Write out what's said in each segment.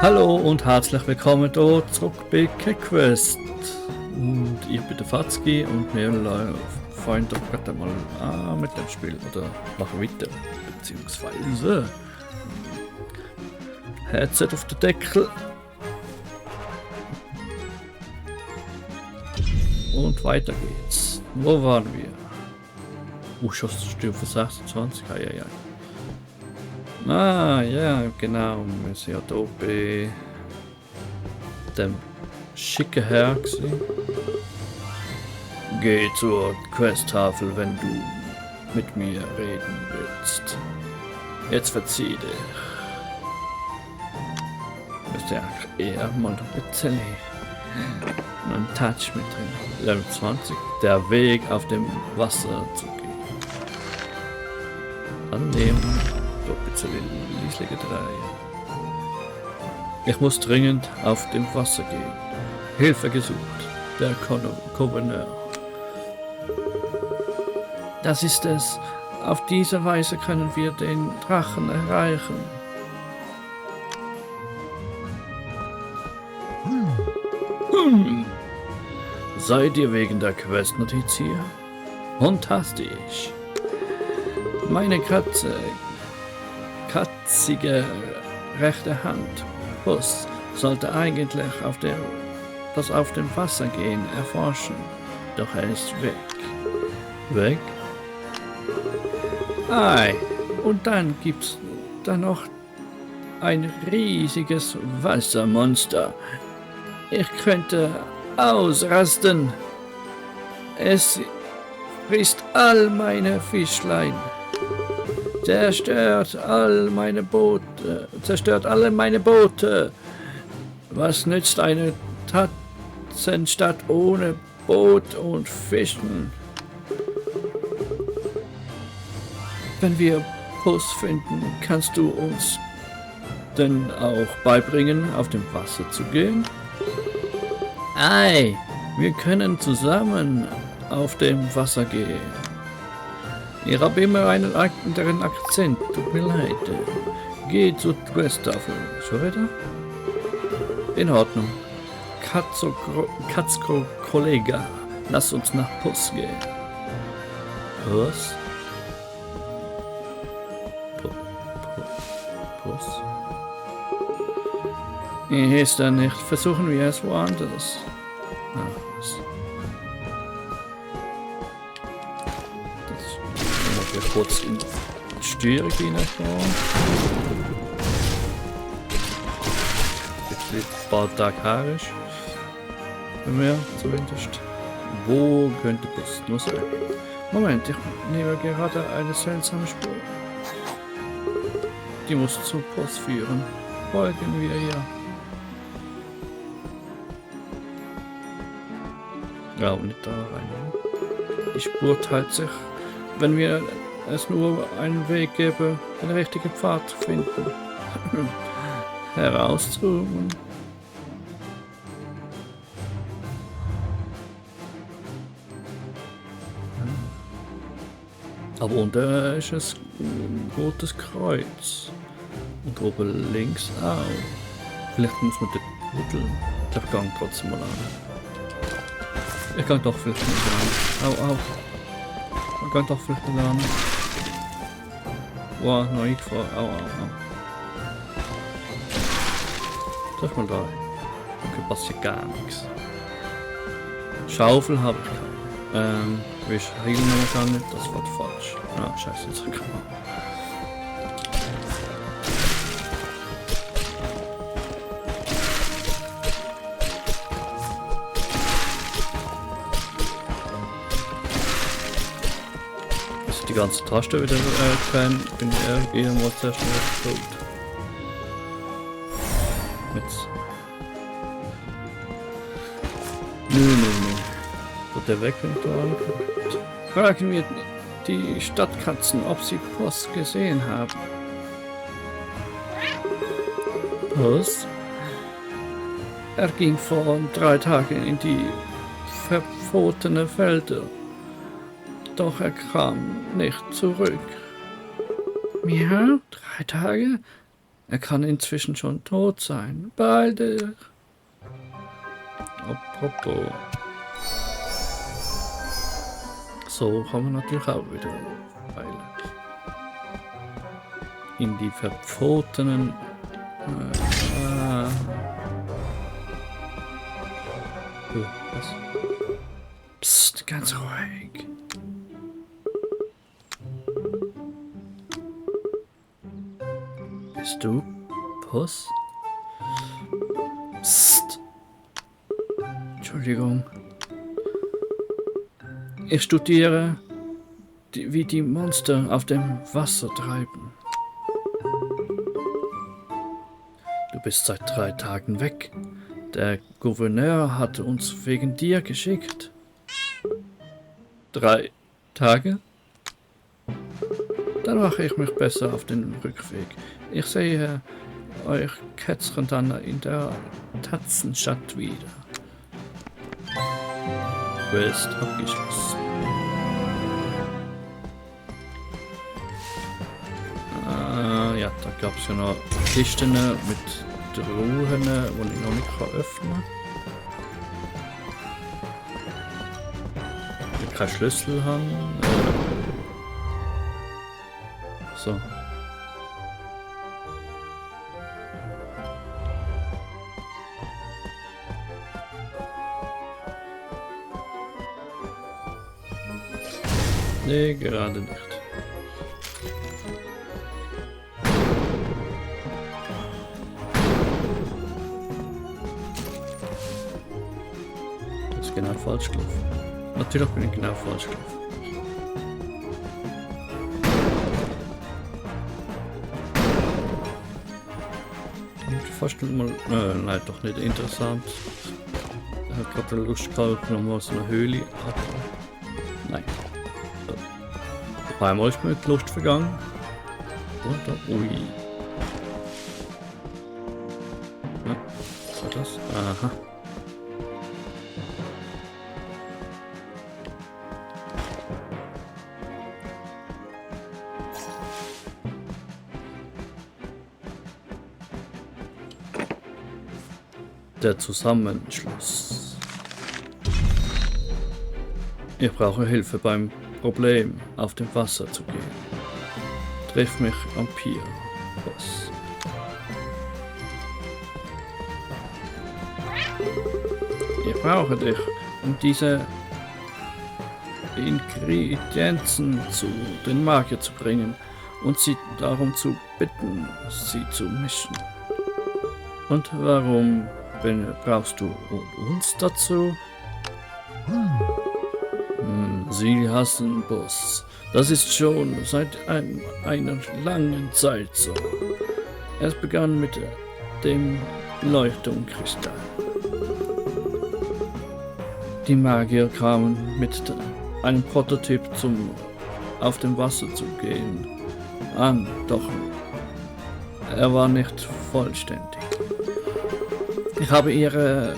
Hallo und herzlich willkommen hier zurück bei KickQuest. Und ich bin der Fatzki und wir fangen doch gerade mal an mit dem Spiel oder machen weiter. Beziehungsweise Headset auf den Deckel. Und weiter geht's. Wo waren wir? Schon Stufe 26. Ja. Ah, ja, genau. Wir sind ja hier bei dem schicken Herr gewesen. Geh zur Questtafel, wenn du mit mir reden willst. Jetzt verzieh dich. Ist ja eher mal ein bisschen einen Touch mit drin. Level 20. Der Weg auf dem Wasser zu gehen. Annehmen. Ein bisschen Lieslige 3. Ich muss dringend auf dem Wasser gehen. Hilfe gesucht. Der Gouverneur. Das ist es. Auf diese Weise können wir den Drachen erreichen. Seid ihr wegen der Questnotiz hier? Fantastisch. Meine katzige rechte Hand, Puss, sollte eigentlich das auf dem Wasser gehen erforschen. Doch er ist weg. Weg? Ei, und dann gibt's da noch ein riesiges Wassermonster. Ich könnte ausrasten. Es frisst all meine Fischlein. Zerstört alle meine Boote. Was nützt eine Tatzenstadt ohne Boot und Fischen? Wenn wir Puss finden, kannst du uns denn auch beibringen, auf dem Wasser zu gehen? Ei, wir können zusammen auf dem Wasser gehen. Ich habe immer einen anderen Akzent, tut mir leid. Geh zur Questtafel. Schon wieder? In Ordnung. Katzko Kollega, lass uns nach Puss gehen. Puss? Puss? Hier ist er nicht. Versuchen wir es woanders. Kurz in die Steuerung hineinfahren. Jetzt wird ein paar Tage her ist. Wenn wir zumindest. Wo könnte Bus nur sein? Moment, ich nehme gerade eine seltsame Spur. Die muss zum Bus führen. Folgen wir hier. Ja, und nicht da rein. Die Spur teilt sich, wenn wir es nur einen Weg gäbe, den richtigen Pfad zu finden. Herauszoomen. Aber unten ist ein rotes Kreuz. Und oben links auch. Vielleicht muss man den Mittel. Ich gehe trotzdem mal an. Ich kann doch vielleicht nicht an. Au. Man kann doch vielleicht nicht an. Wow, noch nicht vor. Au. Sag mal da. Okay, passiert gar nichts. Schaufel habe ich keine. Wie ich heilen kann nicht, das war falsch. Ah, scheiße, jetzt kann man. Die ganze Taste wieder kein, bin irgendwo sehr schnell tot. Jetzt. Nö. Wird der weg, wenn ich da ankomme? Fragen wir die Stadtkatzen, ob sie Puss gesehen haben. Puss? Er ging vor 3 Tagen in die verbotene Felder. Doch er kam nicht zurück. Ja, 3 Tage? Er kann inzwischen schon tot sein. Beeil dich. Apropos. So kann man natürlich auch wieder weilen. In die verpfotenen... was? Psst, ganz ruhig. Bist du Puss? Psst. Entschuldigung. Ich studiere, wie die Monster auf dem Wasser treiben. Du bist seit 3 Tagen weg. Der Gouverneur hat uns wegen dir geschickt. 3 Tage? Dann mache ich mich besser auf den Rückweg. Ich sehe euch Kätzchen dann in der Tatzenstadt wieder. Quest abgeschlossen. Ja, da gab es ja noch Kisten mit Truhen, die ich noch nicht öffnen kann. Ich keinen Schlüssel haben. So. Nee, gerade nicht. Das ist genau falsch gelaufen. Natürlich bin ich genau falsch gelaufen. Fast mal, nein, doch nicht interessant. Er hat gerade Lust gehabt, nochmal so eine Höhle ab. Nein. So. Auf einmal ist mir die Lust vergangen. Und ui. Ja, was war das? Aha. Der Zusammenschluss. Ich brauche Hilfe beim Problem, auf dem Wasser zu gehen. Triff mich am Pier, Boss. Ich brauche dich, um diese Ingredienzen zu den Magier zu bringen und sie darum zu bitten, sie zu mischen. Und warum brauchst du uns dazu? Sie hassen Boss. Das ist schon seit einer langen Zeit so. Es begann mit dem Leuchtturmkristall. Die Magier kamen mit einem Prototyp auf dem Wasser zu gehen an, doch er war nicht vollständig. Ich habe ihre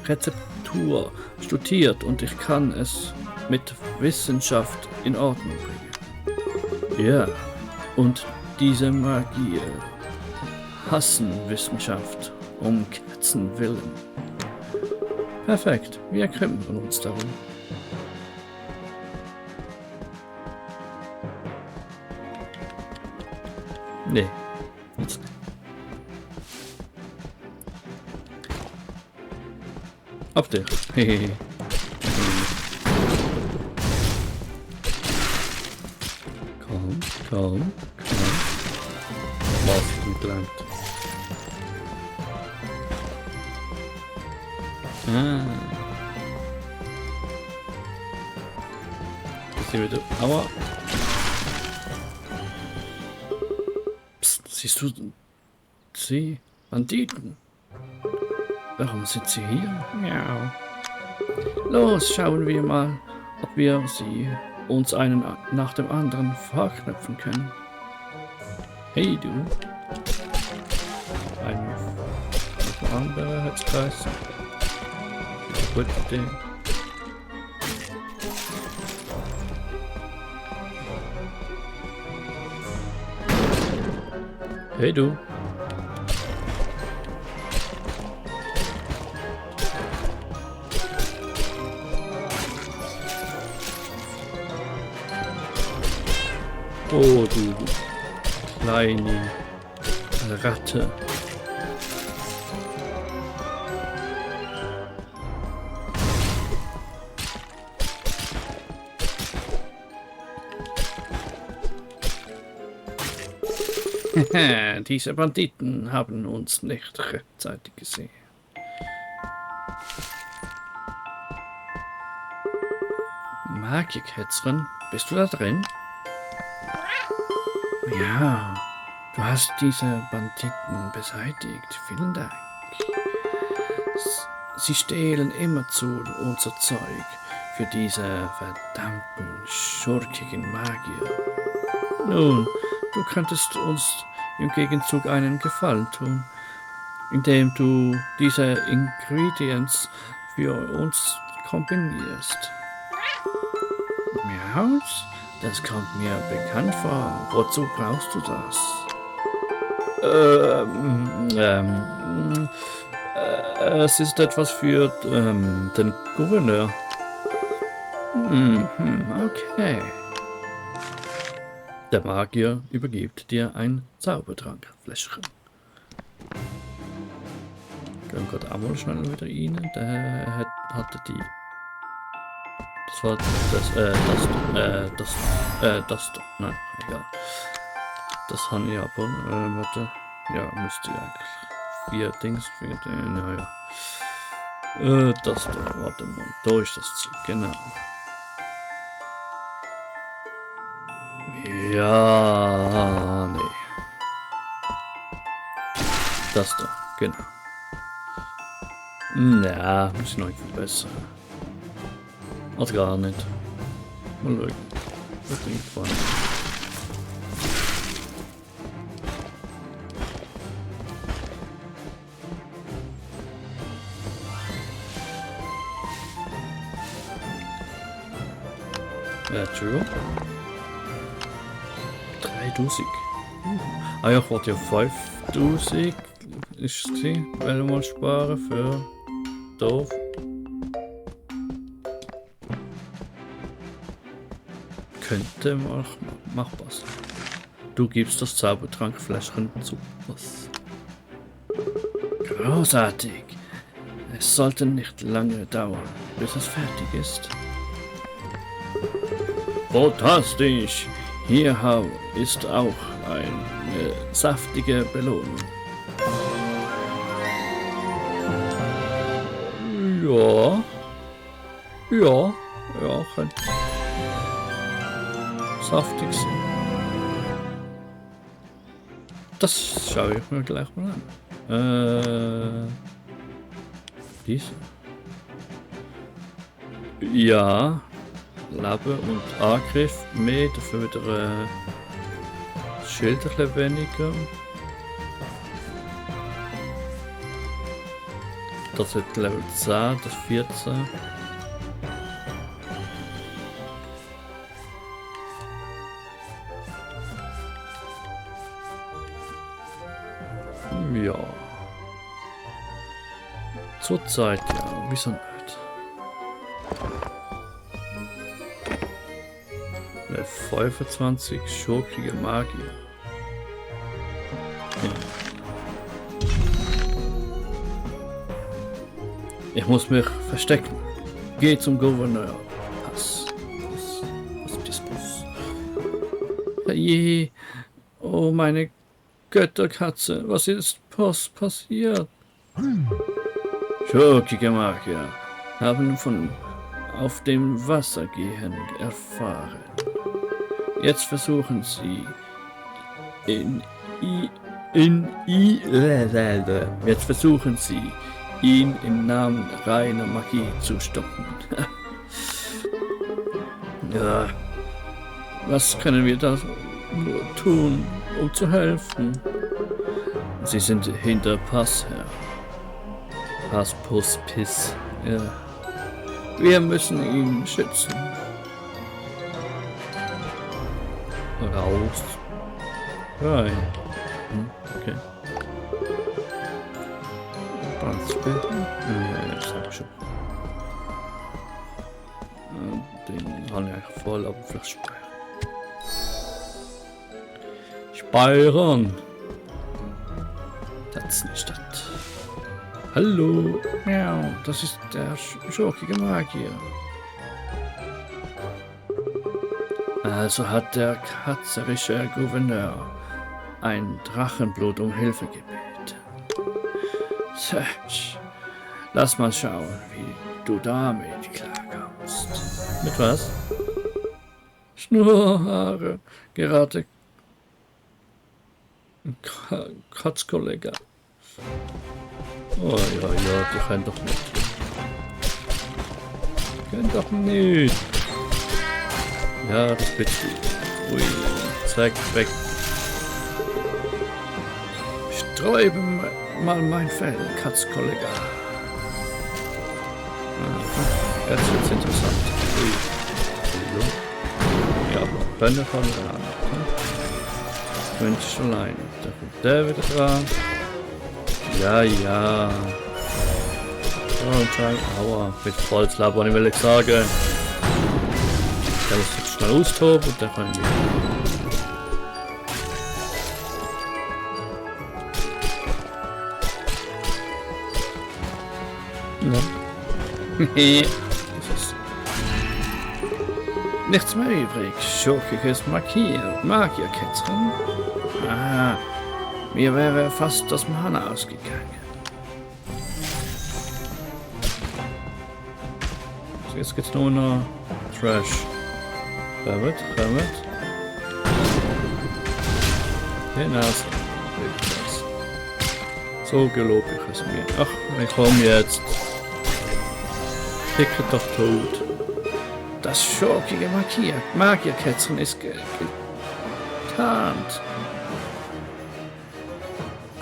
Rezeptur studiert und ich kann es mit Wissenschaft in Ordnung bringen. Ja, und diese Magier hassen Wissenschaft um Katzen willen. Perfekt, wir kümmern uns darum. Nee, jetzt nicht. Auf dich. Hehehe. Komm. Was gelangt. Ist hier wieder. Aua. Psst, siehst du sie? Banditen. Warum sind sie hier? Miau. Los, schauen wir mal, ob wir sie uns einen nach dem anderen vorknöpfen können. Hey du. Ein anderer Herzkreis. Gute Idee. Hey du. Oh, du kleine Ratte. Diese Banditen haben uns nicht rechtzeitig gesehen. Magierkätzchen, bist du da drin? Ja, du hast diese Banditen beseitigt. Vielen Dank. Sie stehlen immerzu unser Zeug für diese verdammten, schurkigen Magier. Nun, du könntest uns im Gegenzug einen Gefallen tun, indem du diese Ingredients für uns kombinierst. Miaus? Das kommt mir bekannt vor. Wozu brauchst du das? Es ist etwas für den Gouverneur. Okay. Der Magier übergibt dir ein Zaubertrankfläschchen. Gehen gerade einmal schnell wieder rein. Der hatte die. Das war das doch. Nein, egal. Das habe ich aber. Warte. Ja, müsste ich eigentlich. 4 Dings. Naja. Das doch. Warte mal. Da ist das Zeug. Genau. Ja, nee. Das da, genau. Ja, muss ich noch verbessern. Also gar nicht. Mal schauen. Das klingt spannend. Entschuldigung. 3000. Ah ja, ich wollte ja 5000. Ist es gewesen? Weil wir mal sparen für doof. Könnte machbar sein. Du gibst das Zaubertrankfläschchen zu. Was? Großartig. Es sollte nicht lange dauern, bis es fertig ist. Fantastisch. Hier ist auch eine saftige Belohnung. Ja, könnte saftig sein. Das schaue ich mir gleich mal an. Diese. Ja. Leben und Angriff mehr, dafür wieder Schild ein bisschen weniger. Das hat Level 10, das 14. Ja. Zurzeit ja, wieso nicht? 25 schurkige Magier. Ja. Ich muss mich verstecken. Geh zum Gouverneur. Pass. Je. Oh, meine Götterkatze. Was ist passiert? Schurkige Magier haben von auf dem Wasser gehen erfahren. Jetzt versuchen sie ihn im Namen reiner Magie zu stoppen. Ja, was können wir da tun, um zu helfen? Sie sind hinter Passherr. Piss. Ja. Wir müssen ihn schützen. Raus. Rein. Okay. Brandspenden? Ja, das hab ich schon. Den habe ich eigentlich voll, aber vielleicht speichern. Speichern. Das nicht das. Hallo. Ja, das ist der schurkige Magier. Also hat der katzerische Gouverneur ein Drachenblut um Hilfe gebeten. Serge, lass mal schauen, wie du damit klarkommst. Mit was? Schnurrhaare, gerade Katzkollege. Oh ja, die können doch nicht. Die können doch nicht. Ja, das bist du. Ui, zack, weg. Sträube mal mein Fell, Katzkollege. Jetzt wird's interessant. Ui. Ja, Bände von dran. Mensch alleine. Da kommt der wieder dran. Ja. Oh, und dann, aua, mit Holzlaber, was ich will sagen. Der muss jetzt schnell austoben und dann kann ich ja. Nichts mehr übrig. Schurkiges Magierkätzchen. Ah, mir wäre fast das Mana ausgegangen. So, jetzt geht's nur noch Trash. Kommt. Den Nase. So gelobe ich es mir. Ach, ich komm jetzt. Picke doch tot. Das schurkige Magierkätzchen ist getarnt.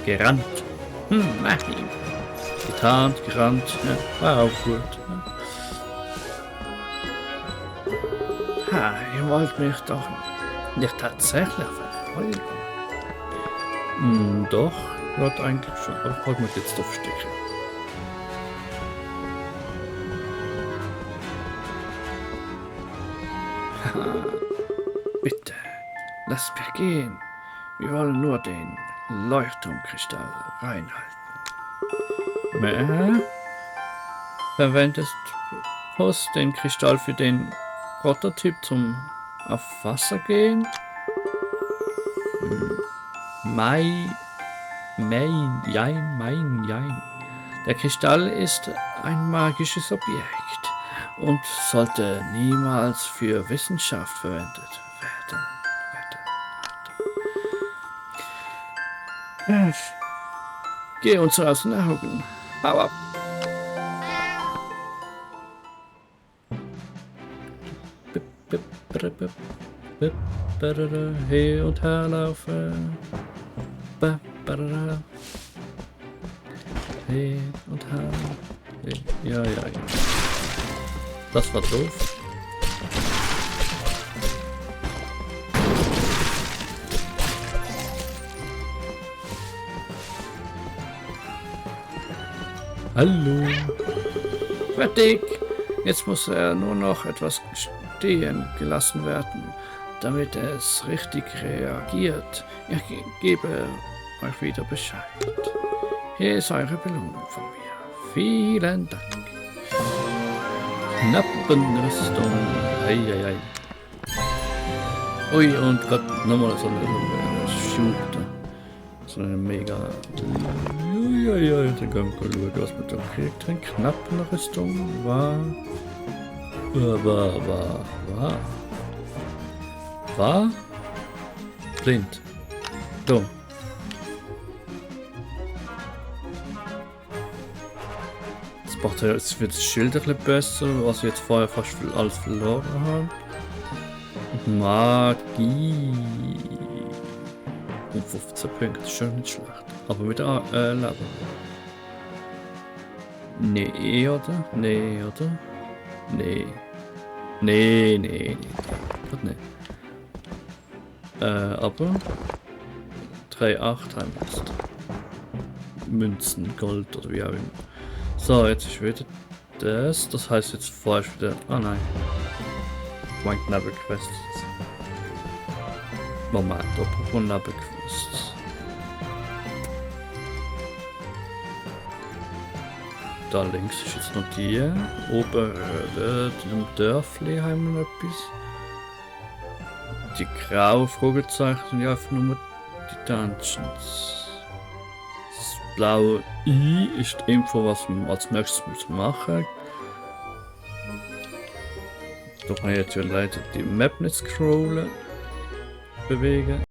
Gerannt. Nein. Getarnt, gerannt. Ja, war auch gut. Ihr wollt mich doch nicht tatsächlich verfolgen. Doch, wird eigentlich schon. Aber ich wollte mich jetzt aufstecken. Bitte, lasst mich gehen. Wir wollen nur den Leuchtturmkristall reinhalten. Verwendest Post den Kristall für den Prototyp zum auf Wasser gehen? Jein. Der Kristall ist ein magisches Objekt und sollte niemals für Wissenschaft verwendet werden. Geh uns aus den Augen. Hau ab. Her und her laufen. Her und her. Ja. Das war doof. Hallo. Fertig. Jetzt muss er nur noch etwas stehen gelassen werden, damit es richtig reagiert. Ich gebe euch wieder Bescheid. Hier ist eure Belohnung von mir. Vielen Dank. Knappenrüstung. Ei. Ui, und gerade nochmal so eine Shoot. So eine mega. Ja, dann können wir schauen, was man da kriegt. Eine Knappenrüstung war. Blind. So. Das macht ja jetzt für das Schild ein bisschen besser, was wir jetzt vorher fast alles verloren haben. Magie. Um 15 Punkte, ist schon nicht schlecht. Aber mit Leben. Nee, oder? Nee. Gut, nee. Aber 3,8 haben wir jetzt. Münzen, Gold oder wie auch immer. So, jetzt ist wieder das. Das heißt jetzt vorerst wieder. Ah nein. Mein Nebenquest. Moment, apropos Nebenquests. Da links ist jetzt noch die. Oben dort im Dörfli haben wir noch etwas. Die grauen Fragezeichen sind ja einfach nur die Dungeons. Das blaue I ist die Info, was man als nächstes machen muss. Da kann ich jetzt ja leider die Map nicht scrollen, bewegen.